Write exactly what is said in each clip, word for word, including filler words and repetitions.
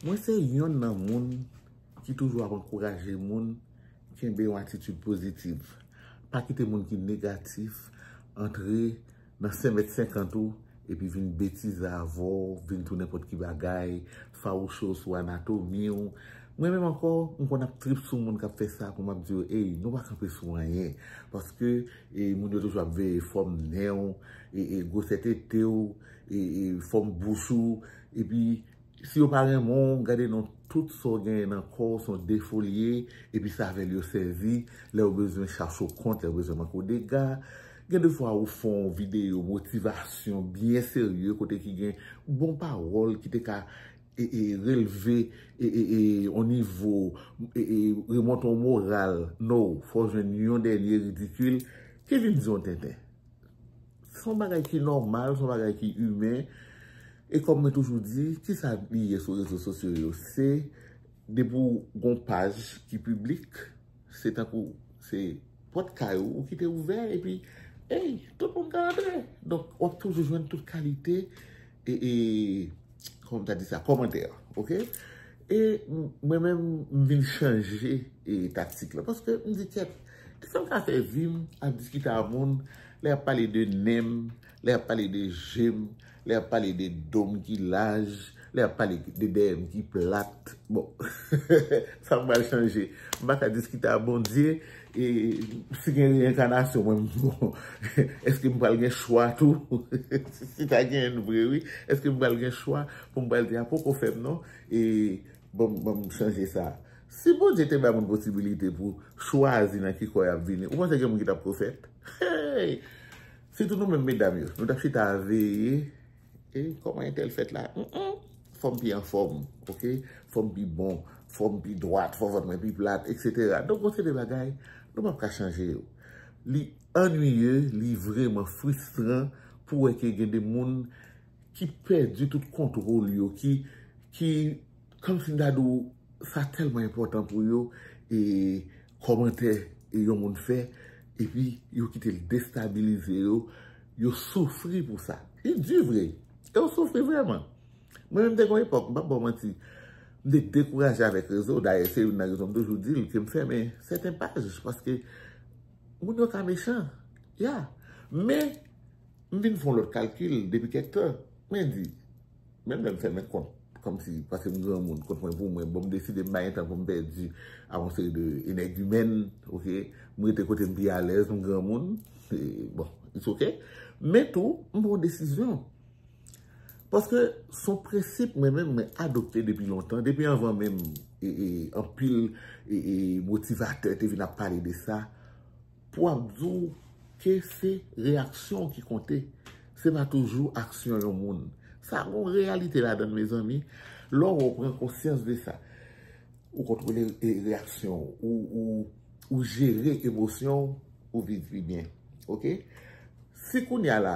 Mwen se yonn nan moun ki toujou ap ankouraje moun kenbe yon atitid pozitiv. Pa kite moun ki negatif antre nan senk mèt senkant ou epi vin betize avè w, vin di w nenpòt ki bagay, fawouche w sou anatomi w. Mwen menm ankò, m konn ap trip sou moun k ap fè sa pou m ap di yo, ey, nou pa kanpe sou anyen. Paske e, moun yo toujou ap veye fòm nen w, e, e, gwosè tete w, e, e, fòm bouch ou, epi si yo pa renmen w, gade non, tout sa w genyen nan kò w se yon defo l ye, epi se avè l yo sèvi lè yo bezwen chache w kont, lè yo bezwen manke w dega. Gen de fwa ou fè yon videyo motivasyon byen serye kote ki gen bon pawòl ki te ka e, e, releve e, e, e, yon nivo, e, e, remonte yon moral. No, fò w jwenn yon dènye ridikil ki vin di yon tenten. Se yon bagay ki nòmal, se yon bagay ki imen. E kòm mwen toujou di, kisa li ye sou rezo sosyo yo? Se depi w gon paj ki piblik, se tankou se pòt kay ou, ou kite ouvè, epi, ey, tout moun ka antre. Donk, w ap toujou jwenn tout kalite, e, e, kòman m ta di sa, kòmantè, oke? E m- mwen menm, m vin chanje e, taktik la. Paske m di, kèt, kisa m ka fè vi m ap diskite a moun, lè y ap pale de nen m, lè y ap pale de je m, lè y ap pale de do m ki laj, lè y ap pale de dèyè m ki plat. Bon, sa m pral chanje. M pa ka diskite a Bondye, e si gen reyenkanasyon, mwen, bon, èske m pral gen chwa tou? Si ta genyen vre, wi. Èske m pral gen chwa pou m pral di, a poko fè m non? E bon, bon, m chanje sa. Si Bondye te bay moun posibilite pou chwazi nan ki kò y ap vini, ou panse gen moun ki t ap pwofèt? Hey! Sitou nou menm medam yo, nou t ap chita veye, e kòman entèl fèt la? Mm, mm. Fò m pi anfòm, oke? Fò m pi bon, fò m pi dwat, fò vant mwen pi plat, etsetera. Donk, gon seri de bagay, nou p ap ka chanje yo. Li annuiye, li vrèman fristran pou wè ke gen de moun ki pèdi tout kontwòl yo, ki, ki, kòmsi m ta di w, sa tèlman enpòtan pou yo, e kòmantè e yon moun fè, epi yo kite l destabilize yo, yo soufri pou sa. Li di vre, e yo soufri vrèman. Mwen menm te gon epòk, m p ap ba w manti, m te dekouraje avèk rezo, dayè se youn nan rezon m toujou di l ke m fèmen sèten paj, paske moun yo ka mechan, ya. Men, m vin fè yon lòt kalkil depi kèk tan. Mwen di, menm lè m fèmen kont, kòmsi, paske m granmoun, kont mwen pou mwen, bon, m deside m pa gen tan pou m pèdi ak yon seri de enègimèn, oke? M rete kote m pi alèz, m granmoun, e, bon, it's ok. Men tou, m pran yon desizyon. Paske se yon prensip mwen menm mwen adopte depi lontan, depi anvan menm e, e, anpil e, e, motivatè te vin ap pale de sa, pou ap di w ke se reyaksyon w ki konte. Se pa toujou aksyon yon moun. Sa gon reyalite ladan l, mezanmi. Lè w pran konsyans de sa, ou kontwole e, reyaksyon w, ou, ou, ou jere emosyon w, ou viv pi byen. Oke? Si kounye a la,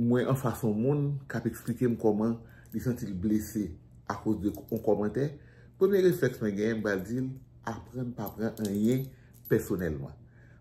mwen anfas yon moun k ap eksplike m kòman li santi l blese akoz de yon kòmantè, premye reflèks mwen genyen, m pral di l, aprann pa pran anyen pèsonèlman.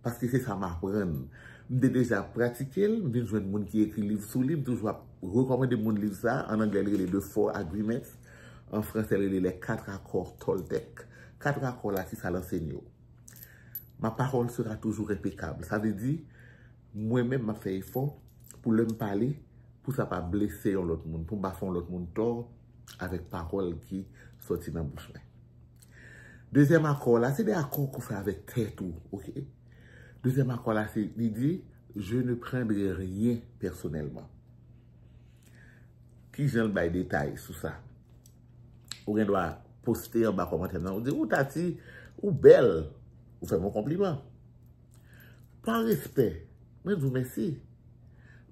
Paske se sa m aprann. M te deja pratike l, m vin jwenn moun ki ekri liv sou li, m toujou ap rekòmande moun liv sa, an anglè li rele The Four Agreements, an fransè li rele Les Quatre Accords Toltec. Kat akò la, kisa l ansenye w? Ma parole sera toujours impeccable. Sa vle di, mwen menm m ap fè efò pou lè m pale, pou sa pa blese yon lòt moun, pou m pa fè yon lòt moun tò avèk pawòl ki sòti nan bouch mwen. Dezyèm akò la, se de akò ke w fè avèk tèt ou, oke? Dezyèm akò la, se, li di, je ne prendrai rien personnellement. Kijan l bay detay sou sa? Ou gen dwa poste anba kòmantè m nan, ou di, ou Tati, ou bèl, ou fè m yon konpliman. Pa respè, mwen di w mèsi.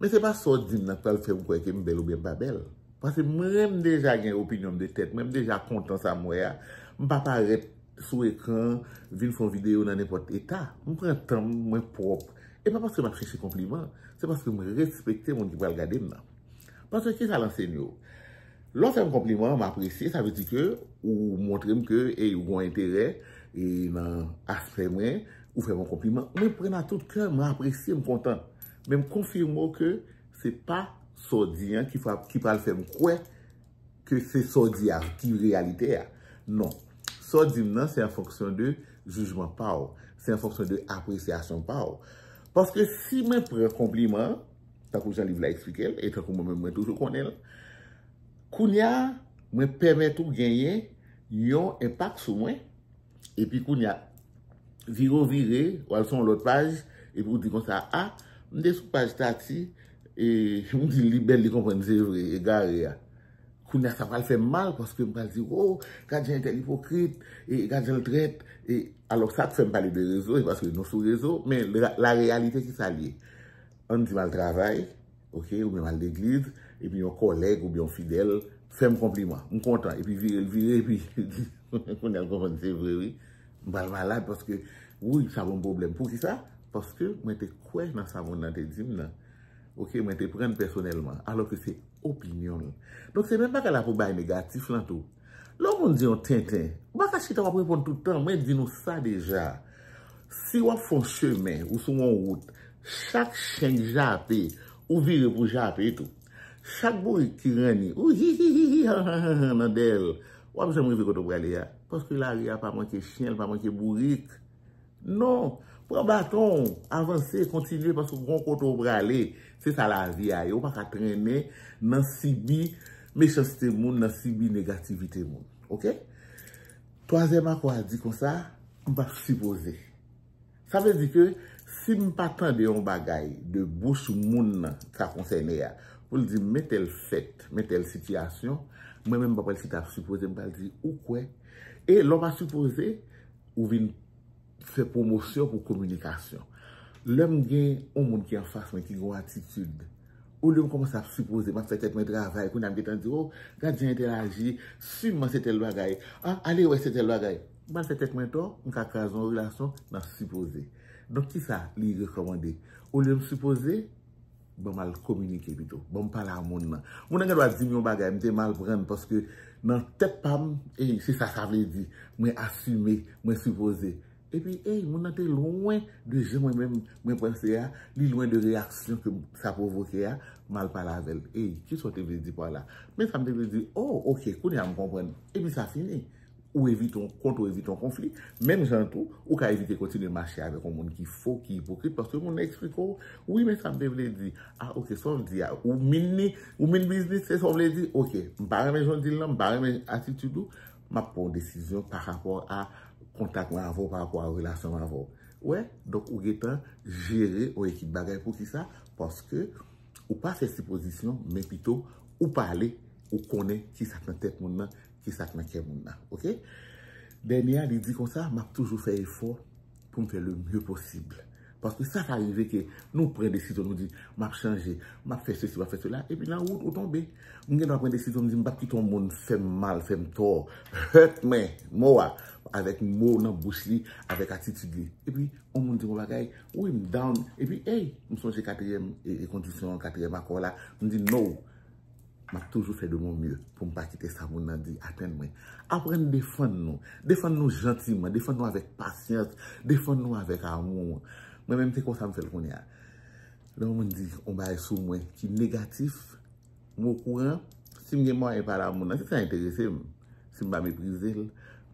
Men se pa sa w di m nan k pral fè m kwè ke m bèl oubyen m pa bèl. Paske mwen menm m deja gen opinyon m de tèt mwen, m deja kontan sa m wè a. M pa parèt sou ekran, vin fè yon videyo nan nenpòt eta. M pran tan m, mwen pwòp. E pa paske m ap chèche konpliman, se paske m respekte moun ki pral gade m nan. Paske kisa l ansenye w? Lè w fè m konpliman, m apresye, sa vle di ke ou montre m ke, ey, ou gen yon enterè e nan aspè mwen, ou fè m yon konpliman. Mwen pran a tout kè, mwen apresye, m kontan. Men m konfime w ke se pa sa w di an ki fa- ki pral fè m kwè ke se sa w di a ki reyalite a. Non. Sa w di m nan, se an fonksyon de jijman pa w. Se an fonksyon de apresyasyon pa w. Paske si mwen pran konpliman, tankou jan liv la eksplike l, e tankou mwen menm mwen toujou konnen l, kounye a, mwen pèmèt ou genyen yon enpak sou mwen, epi kounye a, vire w vire, w al sou yon lòt paj, epi w di konsa, a, m te sou paj Tati, e m di li bèl, li konprann se vre, egare a. Kounye a sa pral fè m mal, paske m pral di, o, gad jan entèl ipokrit, e gad jan l trèt, e alò sa k fè m pale de rezo, e paske nou sou rezo, men la, la reyalite ki sa l ye. Ann di m al travay, oke, oubyen m al legliz, epi yon kòlèg oubyen yon fidèl fè m konpliman. M kontan, epi vire l vire, epi li di, kounye a l konprann se vre, wi. M pral malad paske, wi, sa ban m pwoblèm. Poukisa? Paske mwen te kwè nan sa moun nan te di m nan. Oke, mwen te pran l pèsonèlman, alò ke se opinyon l. Donk, se menm bagay la pou bagay negatif lan tou. Lè yon moun di yon tenten, ou pa ka chita w ap reponn tout tan. Mwen di nou sa deja. Si w ap fè yon chemen, ou sou yon wout, chak chen k jape, ou vire pou jape tou. Chak bourik ki ranni, ou hi hi hi hi han han han han nan dèyè l. W ap janm rive kote w prale a. Paske lari a pa manke chen, l pa manke bourik. Non. Pran baton w, avanse, kontinye, paske w gon kote w prale. Se sa lavi a ye. Ou pa ka trennen nan sibi mechanste moun, nan sibi negativite moun. Oke? Twazyèm akò a di konsa, m p ap sipoze. Sa vle di ke si m pa tande yon bagay de bouch moun nan sa konsène a, pou l di m men tèl fèt, men tèl sitiyasyon, mwen menm m pa pral chita ap sipoze, m pral di ou kwè. E lè w pa sipoze, ou vin fè pwomosyon pou kominikasyon. Lè m gen yon moun ki anfas mwen ki gen yon atitid, olye m kòmanse ap sipoze, m ap fè tèt mwen travay, kounye a m gentan di, o, gad jan entèl aji, siman se tèl bagay, a, ale wè se tèl bagay. M pral fè tèt mwen tò, m ka kraze yon relasyon nan sipoze. Donk, kisa li rekòmande? Olye m sipoze, ban m al kominike pito. Ban m pale a moun nan. Moun nan gen dwa di m yon bagay, m te mal pran l paske nan tèt pa m, e se sa sa vle di. Mwen asime, mwen sipoze. Epi, ey, moun nan te lwen de jan mwen menm mwen panse a, li lwen de reyaksyon ke sa pwovoke a, m al pale avè l. Ey, kisa w te vle di pa la? Men sa m te vle di, o, oke, kounye a m konprann. Epi sa fini. Ou evite yon kont, ou evite yon konfli. Menm jan tou, ou ka evite kontinye mache avèk yon moun ki fo, ki ipokrit, paske moun nan eksplike w, wi, men sa m te vle di. A, oke, sa w di a, ou min ni, ou min biznis, se sa w vle di? Oke, m pa renmen jan w di l lan, m pa renmen atitid ou, m ap pran yon desizyon pa rapò a kontak mwen avè w, pa rapò a relasyon mwen avè w. Wè, donk ou gentan jere yon ekip bagay. Poukisa? Paske ou pa fè sipozisyon, men pito ou pale, ou konnen kisa k nan tèt moun nan, kisa k nan kè moun nan. Oke? Dènye a, li di konsa, m ap toujou fè efò pou m fè le mieux possible. Paske sa ka rive ke nou pran desizyon, nou di, m ap chanje, m ap fè sesi, m ap fè sela, epi nan wout ou tonbe. M gen dwa pran desizyon, m di, m p ap kite yon moun fè m mal, fè m tò, hurt mwen, mo a, avèk mo nan bouch li, avèk atitid li. Epi, yon moun di m yon bagay, wi, m down. Epi, ey, m sonje katriyèm e, e kondisyon an, katriyèm akò la, m di, no, m ap toujou fè de mon mieux pou m pa kite sa moun nan di atenn mwen. Aprann defann nou. Defann nou jantiman, defann nou avèk pasyans, defann nou avèk amou. Mwen menm se konsa m fè l kounye a. Lè yon moun di yon bagay sou mwen ki negatif, m okouran, si m gen mwayen pale a moun nan, si sa enterese m, si m pa meprize l,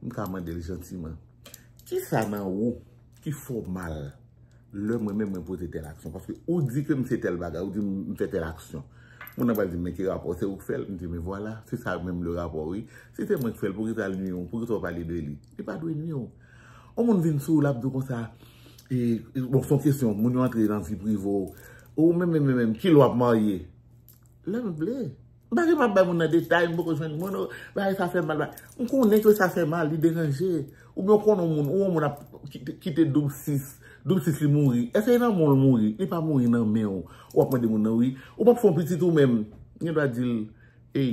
m ka mande l jantiman. Kisa nan ou ki fè w mal lè mwen menm mwen poze tèl aksyon? Paske ou di ke m se tèl bagay, ou di m fè tèl aksyon. Moun nan pral di m, men ki rapò, se ou k fè l? M di, men vwala, se sa menm le rapò, wi. Si se mwen k fè l, poukisa l nwi w? Poukisa w pale de li? Li pa dwe nwi w. Yon moun vin sou ou, l ap di w konsa, e, e, bon, se yon kesyon, moun yo antre nan vi prive w. Ou menm, menm, menm, menm, ki lè w ap marye? Lè m vle. M pa gen, m ap bay moun nan detay, m poko jwenn moun, o, bagay sa fè mal, bagay. M konnen ke sa fè mal, li deranje. Oubyen w konnen yon moun, ou yon moun ap kite, kite doub sis, doub sis li mouri. Èske e nan men w l mouri? Li pa mouri nan men w. W ap mande moun nan, wi. Ou p ap fè yon pitit ou menm. M gen dwa di l, ey,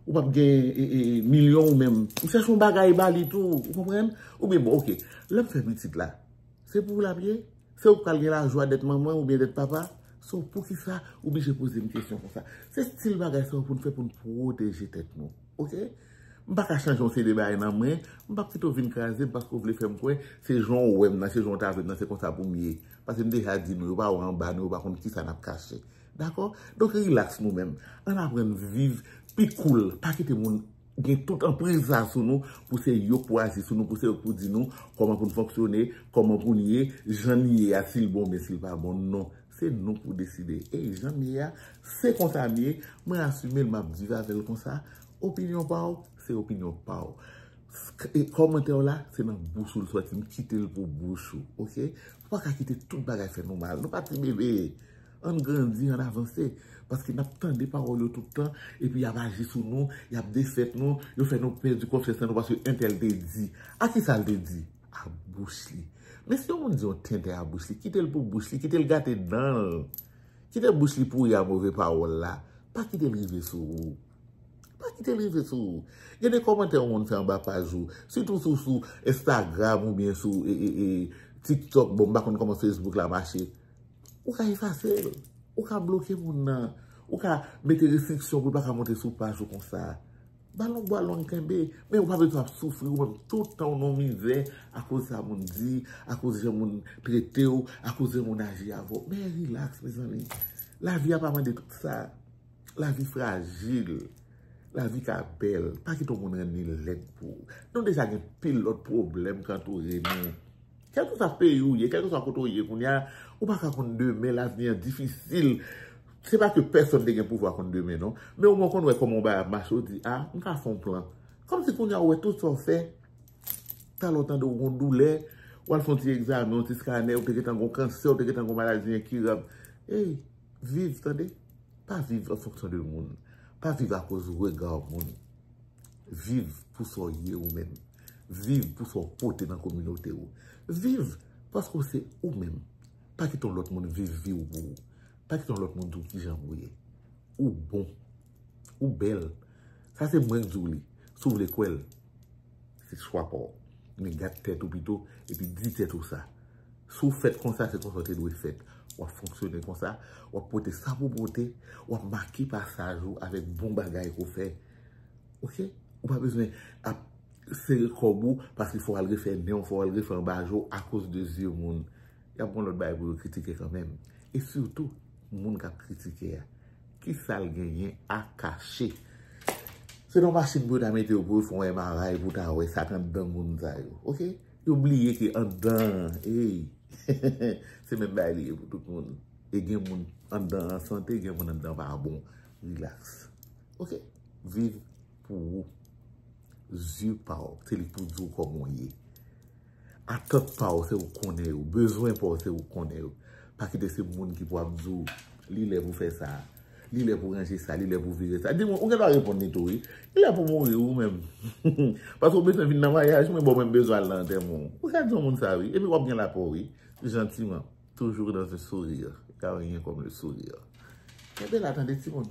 ou p ap gen, e, e, milyon ou menm. M chèche yon bagay ba li tou, ou konprann? Oubyen, bon, oke, lè m fè pitit la, se pou ou l ap ye? Se ou k pral gen lajwa dèt manman oubyen dèt papa? So, poukisa ou blije poze m kesyon konsa? Se stil bagay sa yo pou n fè pou n pwoteje tèt nou, oke? M pa ka chanje yon seri de bagay nan mwen, m p ap kite w vin kraze m paske w vle fè m kwè se jan w wè m nan, se jan w ta vle m nan, se konsa pou m ye. Paske m deja di nou, yo pa wè anba nou, yo pa konn kisa n ap kache. Dakò? Donk, rilaks nou menm. Ann aprann viv Pi koul, pa kite moun gen tout anpriz sa sou nou, pou se yo k pou aji sou nou, pou se yo k pou di nou kòman pou n fonksyone, kòman pou n ye, jan n ye a, si l bon, men si l pa bon, non. Se nou k pou deside. E jan m ye a, se konsa m ye, mwen asime l, m ap viv avè l konsa. Opinyon pa w, se opinyon pa w. E kòmantè w la, se nan bouch ou l sòti, m kite l pou bouch ou, oke? Ou pa ka kite tout bagay fè nou mal. Nou pa ti bebe. Ann grandi, ann avanse. Paske n ap tande pawòl yo tout tan, epi y ap aji sou nou, y ap defèt nou, yo fè nou pèdi konfyans nan nou paske entèl te di. A ki sa l te di? A bouch li. Men si yon moun di yon tenten a bouch li, kite l pou bouch li, kite l gate dan l. Kite bouch li pouri a move pawòl la. Pa kite l rive sou ou. Pa kite l rive sou ou. Gen de kòmantè yon moun fè anba paj ou, sitou sou, sou Instagram oubyen sou e, e, e, TikTok, bon, m pa konn kòman Facebook la mache. Ou ka efase l. Ou ka bloke moun nan. Ou ka mete restriksyon pou l pa ka monte sou paj ou konsa. Balon bwa long kenbe, men ou pa bezwen ap soufri ou menm tout tan w nan mizè akoz sa moun di, akoz jan moun trete w, akoz jan moun aji avè w. Men rilaks, mezanmi. Lavi a pa mande tout sa. Lavi frajil. Lavi ka bèl. Pa kite yon moun rann li lèd pou ou. Nou deja gen pil lòt pwoblèm k antoure nou. Kèlkeswa peyi w ye, kèlkeswa kote w ye kounye a, ou pa ka konn demen, lavni an difisil. Se pa ke pèsonn te gen pouvwa konn demen, non. Men omwen w konn wè kòman yon bagay ap mache, w di, a, m ka fè yon plan. Kòmsi kounye a ou wè tout sa w fè, talè w tande w gon doulè, w al fè yon ti egzamen, yon ti skanè, ou te gentan gon kansè, ou te gentan gon maladi enkirab. Ey, viv, tande. Pa viv an fonksyon de moun. Pa viv akoz rega moun. Viv pou sa w ye ou menm. Viv pou sa w pote nan kominote w. Viv paske w se ou menm. Pa kite yon lòt moun viv vi w pou ou. Pa kite yon lòt moun di w kijan pou w ye. Ou bon. Ou bèl. Sa se mwen k di w li. Si w vle kwè l, se chwa pa w. Men gad tèt ou pito, epi di tèt ou sa. Si w fèt konsa, se konsa w te dwe fèt. W ap fonksyone konsa, w ap pote sa pou w pote, w ap make pasaj ou avèk bon bagay ke w fè. Oke? Ou pa bezwen ap sere kòb ou, paske fò w al refè nen w, fò w al refè anba je w akoz de zye moun. Y ap gen lòt bagay pou yo kritike kanmenm. E sitou, moun k ap kritike a, kisa l genyen a kache? Se nan machin pou yo ta mete yo pou yo fè yon M R I pou ta wè sa k anndan moun sa yo. Oke? Yo bliye ke anndan an, ey, se menm bagay li ye pou tout moun. E gen moun anndan an sante, gen moun anndan pa bon. Rilaks. Oke? Viv pou ou. Zye pa w, se li k pou di w kòman w ye. Atant pa w, se ou k konnen yo. Bezwen pa w, se ou k konnen yo. Pa kite se moun ki pou ap di w, li lè pou fè sa. Li lè pou ranje sa, li lè pou vire sa. Di mwen, ou gen dwa reponn li tou, wi. Li lè pou mouri, ou menm. Paske ou bezwen vin nan maryaj mwen, bon, mwen bezwen al nan antèman w. Ou ka di yon moun sa, wi. Epi w ap gen lapè w, wi. Jantiman. Toujours dans un sourire. Car rien comme le sourire. Kenbe la, tande, timoun.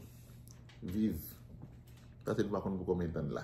Viv. Paske nou pa konn pou konbyen tan la.